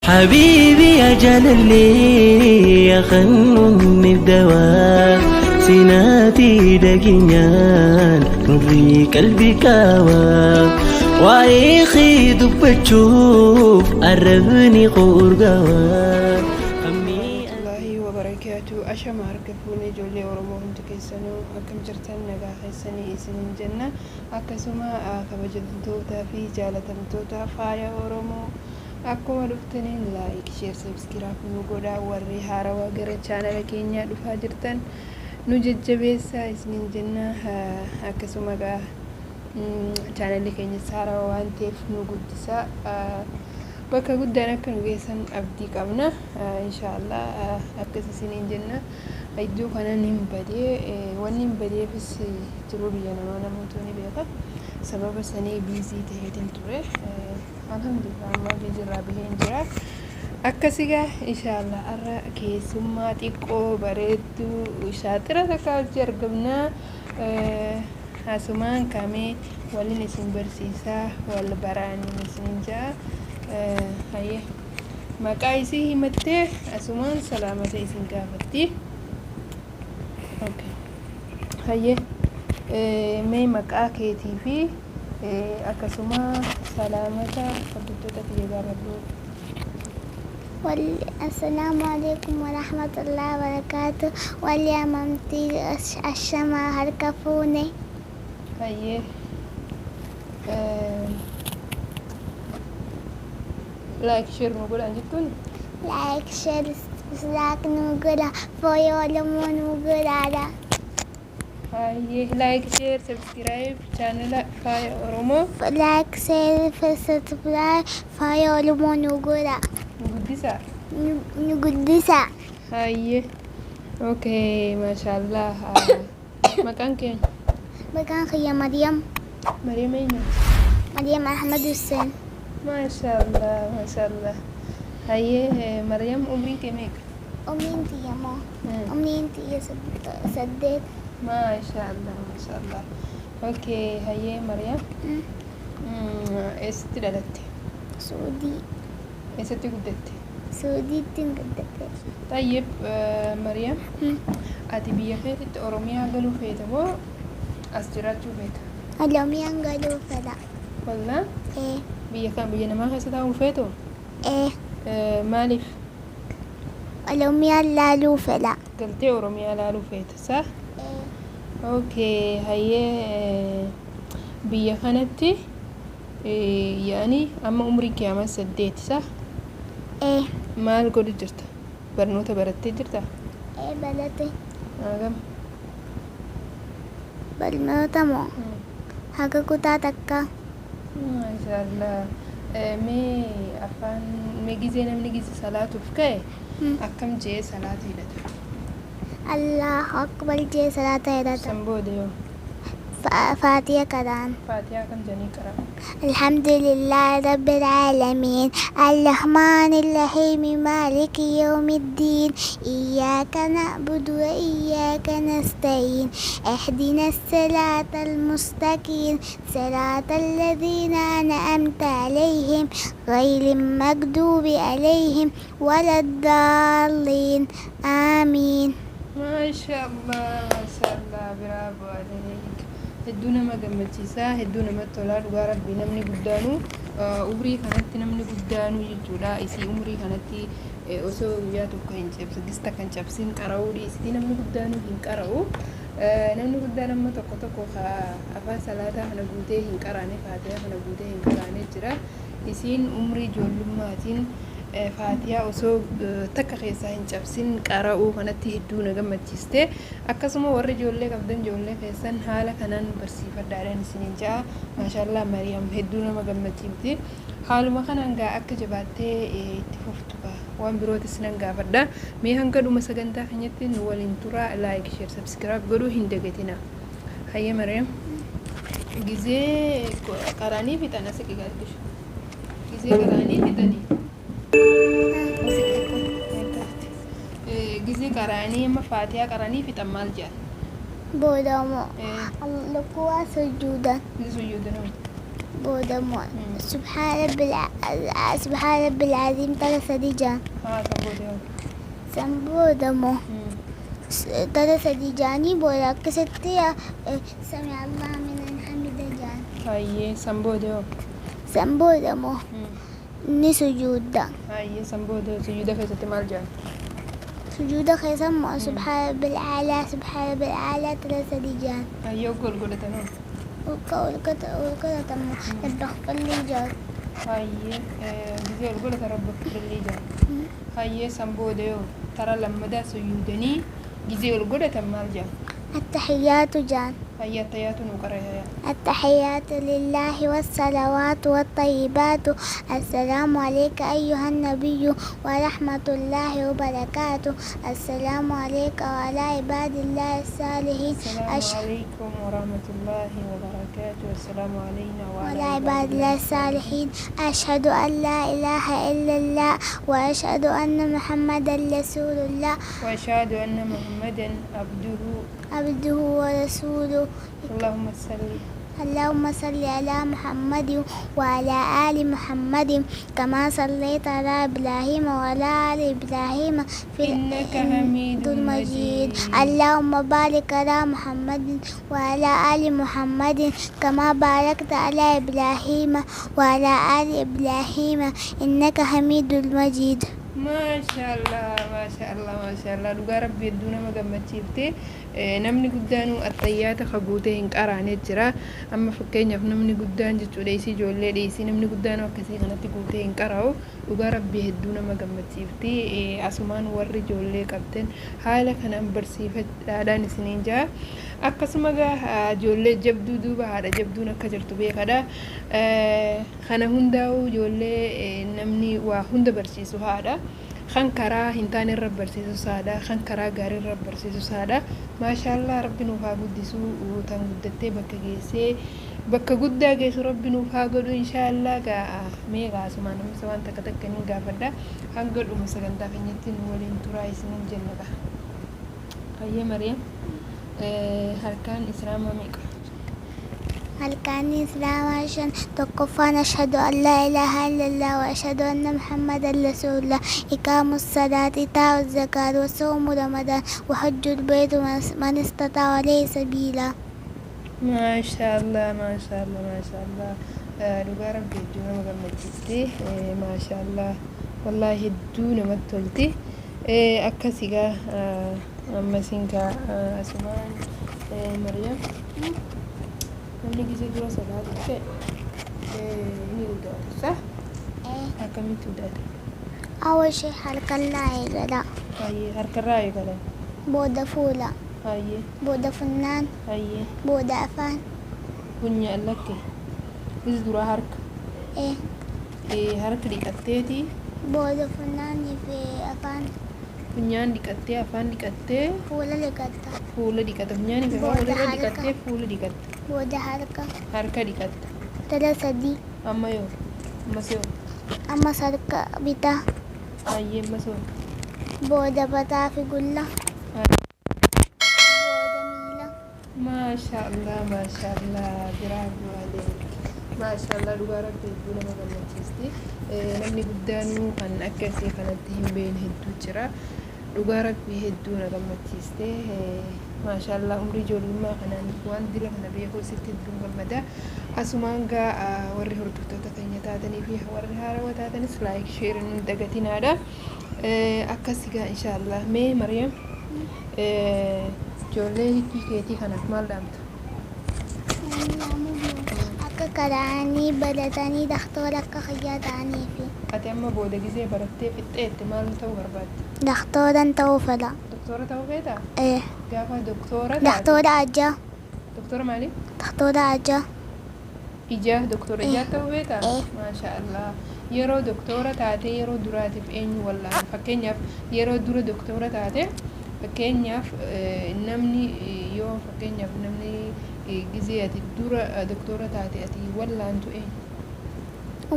حبيبي يا جلالي يا خنوني الدواء سيناتي دقينيان نوري قلبي كاوا وعيخي دبتشوف قربني قرقوا. Warahmatullaahi wabarakaatu. Ashama harka fuune ijoollee Oromoo hundi keessanuu akkam jirtan? Nagaa keessanii isinin jenna. Akkasuma kabajamtootaa fi jaalatamtoota Faaya Oromoo, akkuma dhuftaniin like, share, subscribe nu godhaa. Warri haarawaa gara chaanala keenyaa dhufaa jirtan nu jajjabeessaa isinin jenna. Akkasuma gaa chaanalli keenyas haarawaa waan ta'eef nu guddisaa. Bakka guddaan akka nu geessan abdii qabna, inshaallah. Akkas isiniin jenna. Iddoo kanan hin badee, wanni hin badeefis jiruu biyya namaa namoota ni beeka. Sababa sanii busy ta'eetiin ture. Alhamdulillah, amma busy irraa baheen jira. Akkasigaa inshaallah har'a keessummaa xiqqoo bareedduu shaaxira takka hojii argamnaa. Asumaan kamee waliin isin barsiisaa, wal baraaniin isinin ja'a. Hayyee, maqaa isii himattee asumaan salaamata isin gaafatti. Okay. Hayyee, mee maqaa keetii fi akkasuma salaamata hordoftoota kiyya gaafadhu. السلام عليكم ورحمة الله وبركاته. ولياممتي الشمع هركفوني. Hayyee, like, share nu godhaan jettuun. Like, share, subscribe نقولها فيولمون نقولها. Hayyee, like, share, subscribe chaanala Faaya Oromoo. Like, share, subscribe فيولمون نقولها. Nu guddisaa. نقدسها. Hayyee, okay, maashaallah. Maqaan keenya? Maqaan kiyya Maryam. Mariam eenyu? Maryam Ahmad Hussein. Maashaallah, maashaallah. Hayyee Mariam, umriin kee meeqa? Umriin tiyya moo? Umriin tiyya 8. Maashaallah, maashaallah. Okay, hayyee Mariam, eessatti dhalatte? Suudii. Eessatti guddatte? Suudiitti guddate. Tayyib, Mariam, ati biyya keetitti Oromiyaa galuu feeta moo as jiraachuu feeta? Oromiyaan galuu fedha. Wallaa? Ee. Biyya kan biyya namaa keessa taa'uu feetu? Ee. Maaliif? Oromiyaan laaluu fedha. Galtee Oromiyaa laaluu feeta sa? Ee. Okay, hayyee, biyya kanatti yaani amma umriin kee amma 8 sa? Ee. Maal godhu jirta? Barnoota barattee jirta? Ee, balate. Hagam? Barnoota moo? Haga kutaa 1. Maashaallah. Mee afaan mee gizee namni gize salaatuuf ka'e akkam jee salaatu hidhata? Allahu akbar jee salaata hidhata. San booda yoo? Faatiha qaraan. Faatihaa kam jedhanii qara? الحمد لله رب العالمين الرحمن الرحيم مالك يوم الدين إياك نعبد وإياك نستعين اهدنا الصراط المستقيم صراط الذين أنعمت عليهم غير المغضوب عليهم ولا الضالين آمين. Maashaallah, maashaallah, bravo عليك. Hedduu nama gammachiisaa, hedduu namatti tolaa. Dhugaa rabbii, namni guddaanuu umrii kanatti, namni guddaanuu jechuudha, isii umrii kanatti osoo guyyaa tokko hin cabsin, gista kan cabsin qara'uu dhiisiti, namni guddaanuu hin qara'u. Namni guddaan amma tokko tokko afaan salaataa kana guutee hin qaraane, faatihaa kana guutee hin qaraane jira. Isiin umrii ijoollummaatiin faatihaa osoo takka keessaa hin cabsin qara'uu kanatti hedduu na gammachiiste. Akkasuma warri ijoollee qabdan ijoollee keessan haala kanaan barsiifadhaadhaan isiniin ja'a. Maashaallah, Mariyaam hedduu nama gammachiifti. Haaluma kanaan gaa akka jabaattee itti fuftu gaa waan birootis nan gaafadha. Mee hanga dhuma sagantaa keenyatti nu waliin tura. Like, share, subscribe godhuu hin dagatina. Hayyee Mariyaam, gizee qaranii fixan asi qigalchishu, gizee qaranii fixanii gizee qaranii amma faatihaa qaranii fixan maal jedhan? Boodamoo? Lukuwaa sujuudan. Gizee sujuudan. Booda immoo subhaana rabbil aziim tara sadii jaan. Haa, san booda yoo? San booda immoo tara sadii jaanii booda akkasitti sami Allah minan hamida jaan. Hayyee, san booda yoo? San booda immoo ni sujuudda. Hayyee, san booda sujuuda keessatti maal jaan? Sujuuda keessa immoo subhaana rabbil aalaa subhaana rabbil aalaa tara sadii jaan. Hayyee, ogga ol godhatan hoo? Ulka ol godhatan immoo rabbi jaan. Hayyee, gisee ol godhatan rabbi ighfirlii jaan. Hayyee, san booda yoo tara lammadaa sujuudanii gisee ol godhatan maal jaan? Attahiyyaatu jaan. Hayyee, attayyaatu nuu qara'e. التحيات لله والصلوات والطيبات، السلام عليك أيها النبي ورحمة الله وبركاته، السلام عليك وعلى عباد الله الصالحين. السلام أشهد عليكم ورحمة الله وبركاته، السلام علينا وعلى عباد الله الصالحين، أشهد أن لا إله إلا الله وأشهد أن محمدا رسول الله. وأشهد أن محمدا عبده عبده ورسوله. اللهم صل اللهم صل على محمد وعلى آل محمد كما صليت على إبراهيم وعلى آل إبراهيم في إنك حميد المجيد. مجيد. اللهم بارك على محمد وعلى آل محمد كما باركت على إبراهيم وعلى آل إبراهيم إنك حميد مجيد. Maashaallah, maashaallah, maashaallah! Dhugaa rabbi, hedduu nama gammachiifte. Namni guddaanuu attayyaata ka guutee hin qaraane jira. Amma fakkeenyaaf namni guddaan jechuudha, isii ijoollee dhiisii, namni guddaanuu akkasii kanatti guutee hin qara'u. Dhugaa rabbi, hedduu nama gammachiifti. Asumaan warri ijoollee qabdan haala kanaan barsiifadhaadhaan isiniin jaa. Akkasuma gaa ijoollee jabduu duuba haadha jabduun akka jirtu beekadha. Kana hundaa'uu ijoollee namni waa hunda barsiisu haadha. Kan karaa hin taane irra barsiisu saadha, kan karaa gaarii irra barsiisu saadha. Maashaallah, rabbi nuuf haa guddisuu. Tan guddattee bakka geessee bakka guddaa geessu rabbi nuuf haa godhu, inshaallah. Gaa mee gaasumaan namni waan takka takka ni gaafadha. Hanga dhuma sagantaa keenyatti nu waliin turaa isiniin jennadha. Hayyee Mariam, harkaan islaamaa meeqa? أركان الإسلام shan. Tokkoffaan أشهد أن لا إله إلا الله وأشهد أن محمدا رسول الله، إقام الصلاة، إيتاء الزكاة، وصوم رمضان، وحج البيت من استطاع إليه سبيلا. Maashaallah, maashaallah, maashaallah! Dhugaa rabbi, hedduu nama gammachiifte. Maashaallah, wallaahi hedduu namatti tolti. Akkas egaa ammasiin gaa asumaan Maryam, namni gisee dura salaatu ta'e ni udaata sa? Akkamitti udaata? أول شيء harkarraa eegala. Hayyee, harkarraa eegalan. Booda fuula. Hayyee. Booda funyaan. Hayyee. Booda afaan. Funyaan lakke is dura harka. Harka dhiqatteeti. Booda funyaanii fi afaan. Funyaan dhiqattee, afaan dhiqattee. Fuula dhiqatta. Fuula dhiqata. Funyaanii fi afaan Booda walirra harka. Dhiqattee fuula dhiqatta. Booda harka. Harka dhiqatta. Tala sadii. Amma yoo, ammas yoo? Ammas harka bitaa. Hayyee, ammas yoo? Booda mataa fi gulla. Booda miila. Maashaallah, maashaallah, bravo aleek, maashaallah! Dhugaa rabbi, hedduu nama gammachiisti. Namni guddaanuu kan akka isii kanatti hin beekne hedduu jira. Dhugaa rabbi, hedduu na gammachiiste. Maashaallah, umrii ijoollummaa kanaan waan dila kana beekuu sitti hedduun gammada. Asumaan gaa warri hordoftoota keenya taatanii fi warri haarawaa taatanis like, share nun dagatinaadha. Akkas gaa, inshaallah. Mee Maryam, ijoollee hiikii keetii kanaaf maal dhaamta? Akka karaanii baratanii daktoora akka fayyaa ta'aniifi. Ati amma booda gisee barattee fixxeette maal ta'uu barbaadde? Daktooran ta'uu fedha. Doktora ta'uu feetaa? Ee. Gaafa doktora taate. Daktoora ijaa. Doktora maali? Daktoora ijaa. Ijaa, doktora ijaa ta'uu feetaa? Ee. Maasha Allah. Yeroo doktora taate yeroo duraatiif eenyu wallaana? Fakkeenyaaf yeroo dura doktora taate, fakkeenyaaf namni yoo fakkeenyaaf namni gisee ati dura doktora taate ati wallaantu eenyu?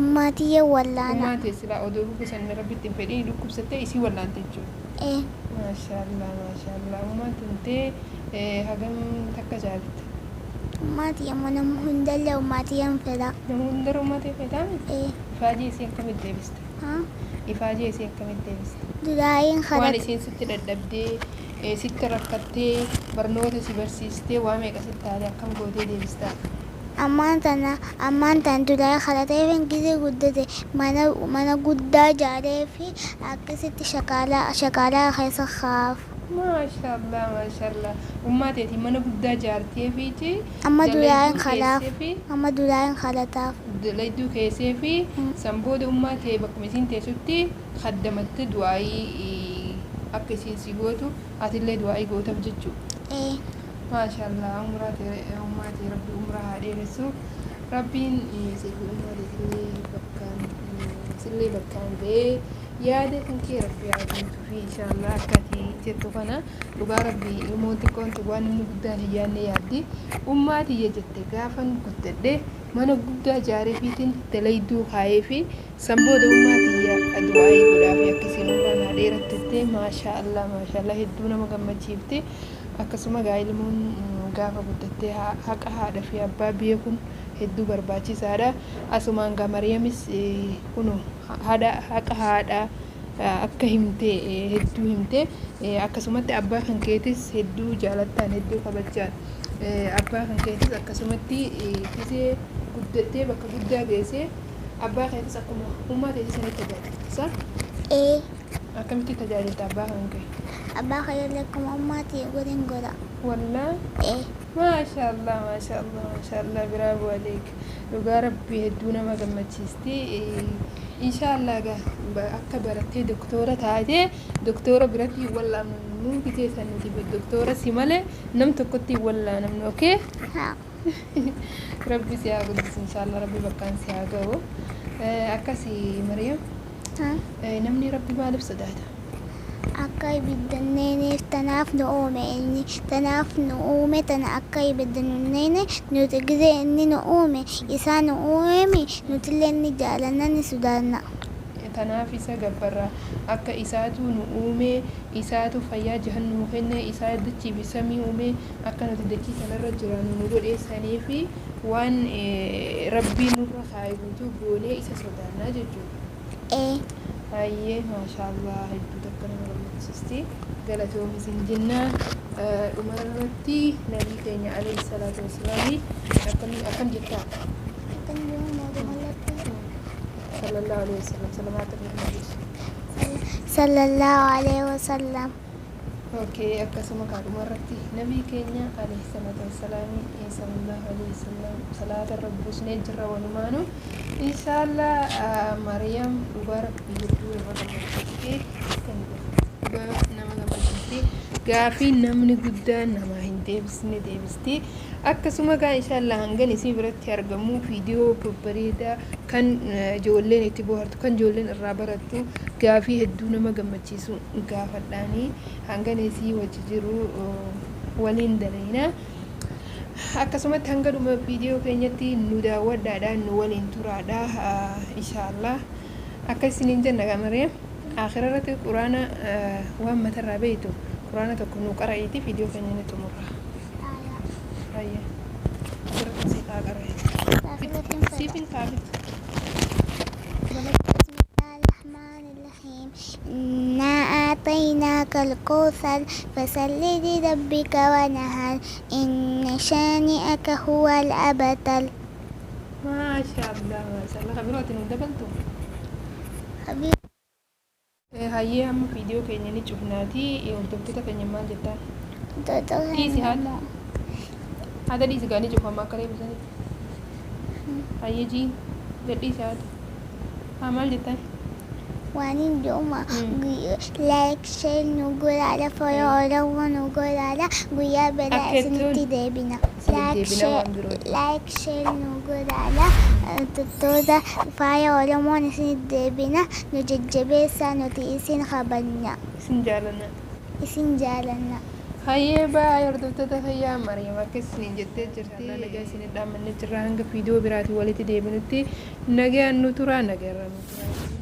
Ummaatiyya wallaana. Ummaa ta'e silaa odoo dhukkubsan rabbitti hin fedhiin dhukkubsattee isii wallaante jechuudha. Ee. Maashaallah, maashaallah! Ummaan tantee hagam takka jaalatte? Ummaa tiyya immoo nama hundallee ummaa tiyyan fedha. Nama hundarra ummaa tee feetaa mi? Ee. Ifaajee isii akkamitti deebista? Haa? Ifaajee isii akkamitti deebista? Duraayin Waan kadhata. isiin sitti dadhabdee, sitti rakkattee, barnoota si barsiistee, waa meeqa sitti taate akkam gootee deebistaa? Ammaan tana ammaan tana duraayin kadhateefin gizee guddate mana mana guddaa jaareefi akkasitti shakaalaa shakaalaa keessa kaa'aaf. Maashaallah maashaallah ummaa teetii mana guddaa jaarteefiiti Amma duraayin dalayduu kadhaaf keesseefi amma duraayin kadhataaf. dalayduu keesseefi san booda ummaa tee bakkuma isiin teessutti kaddamatte du'aayii akka isiin si gootu atillee du'aayii gootaf jechuu. Ee. Maashaallah umraa tee ummaa tee rabbi umraa haa dheeressu rabbiin siif ummaa teetillee bakkaan sillee bakkaan ga'ee yaada kan kee rabbi haa guutuufi inshaallah akka ati jettu kana dhugaa rabbi ilmoon xiqqoon tun waan namni guddaan hin yaadne yaaddi ummaa tiyya jette gaafan guddadhe mana guddaa jaareefiitiin dalayduu kaayeefi san booda ummaa tiyya du'aayii godhaafi akka isiin umraan haa dheerattu jettee maashaa allah maashaa allah hedduu nama gammachiifti akkasuma gaa ilmoon gaafa guddattee haqa haadha fi abbaa beekuun hedduu barbaachisaadha asumaan gaa mariyamis kunoo haadha haqa haadha akka himte hedduu himte akkasumatti abbaa kan keetis hedduu jaalattaan hedduu kabajjaan abbaa kan keetis akkasumatti gisee guddattee bakka guddaa geessee abbaa keetis akkuma ummaa teetii sanitti tajaajilta sa Ee. Akkamitti tajaajilta abbaa kan kee? Abbaa kiyyallee akkuma ummaa tiyya godhin godha. Wallaa. Ee. Maashaallah maashaallah maashaallah bravo aleek dhugaa rabbi hedduu nama gammachiisti inshaallah gaa akka barattee doktoora taatee doktoora biratti hin wallaanamnu gisee san nuti doktoora si malee nam tokkotti hin wallaanamnu okay. Haa. Rabbi si haa guddisu inshaallah rabbi bakkaan si haa ga'u akkasi Maryam. Haa. Namni rabbi maaliif sodaata? Akka ibidda hin neeneef tanaaf nu uume inni tanaaf nu uume tana akka ibidda nu hin neene nuti gizee inni nu uume isaa nu uumeemi nutillee ni jaalanna ni sodaanna. Tanaaf isa gabbarra akka isaatu nu uume isaatu fayyaa jahan nuu kenne isaa dachii fi samii uume akka nuti dachii tanarra jiraannu nu godhe saniifi waan rabbiin nurra kaaye guutuu goonee isa sodaanna jechuudha. Ee. Hayyee maashaallah hedduu takka nama gammachiisti galatoomi sin jenna dhuma irratti nabii keenya alayhi salaatu wassalaami akkam akkam jettaa? Akkan jiru mootummalatti. Sallallahu alayhi wasallam salawaata irra buusi. Sallallahu alayhi wasallam. Okay, akkasuma kaa dhuma irratti nabii keenya alayhi salaatu wassalaami sallallahu alayhi wasallam salaata irra buusnee jirra walumaanu inshaallah. Mariyam dhugaa rabbii hedduu nama gammachiifte kan dhugaa nama gammachiifte gaafii namni guddaan namaa hin deebisne deebisti akkasuma gaa inshaallah hangan isii biratti argamu viidiyoo babbareedaa kan ijoolleen itti bohaartu kan ijoolleen irraa barattu gaafii hedduu nama gammachiisu gaafadhaanii hangan isii wajji jiru waliin dalayna akkasumatti hanga dhuma viidiyoo keenyatti nu daawwadhaadha nu waliin turaadha inshaallah akka isiniin jenna gaa Mariyaam akhira irratti quraana waan matarraa beeytu quraana tokko nu qara'iiti viidiyoo keenya ni xumurra. Hayya asirratti sii kaa qara'e. Siif hin kaafit. بسم الله الرحمن الرحيم إنا أعطيناك الكوثر فصل لربك وانحر إن شانئك هو الأبتر. Maashaallah maashaallah kan birootti nu dabaltu. حبيبي. Hayyee amma viidiyoo keenya ni cufnaati hordoftoota keenya maal jettaan? Dhiisi haadha. Haadha dhiisi gaa ni cufama akka reefu sanitti. Hayyee jii gadhiisi haadha. Haa maal jettaan? Waan jedhuma like share nu godhaadha follow Oromoo nu godhaadha guyyaa biraa Akka isinitti jettuun deebina. isinitti Like deebina share waan birooti. Like share nu godhaadha tuttoota faaya Oromoon isinitti deebina nu jajjabeessaa nuti isin kabajna. Isin jaalanna. Isin jaalanna. Hayyee baay'ee hordoftoota fayyaa Mariyaam akka isiniin jettee jirti. Nagaa isin dhaammannee jirra hanga viidiyoo biraatiin walitti deebinutti nagaan nu turaa nagaarraa nu turaa.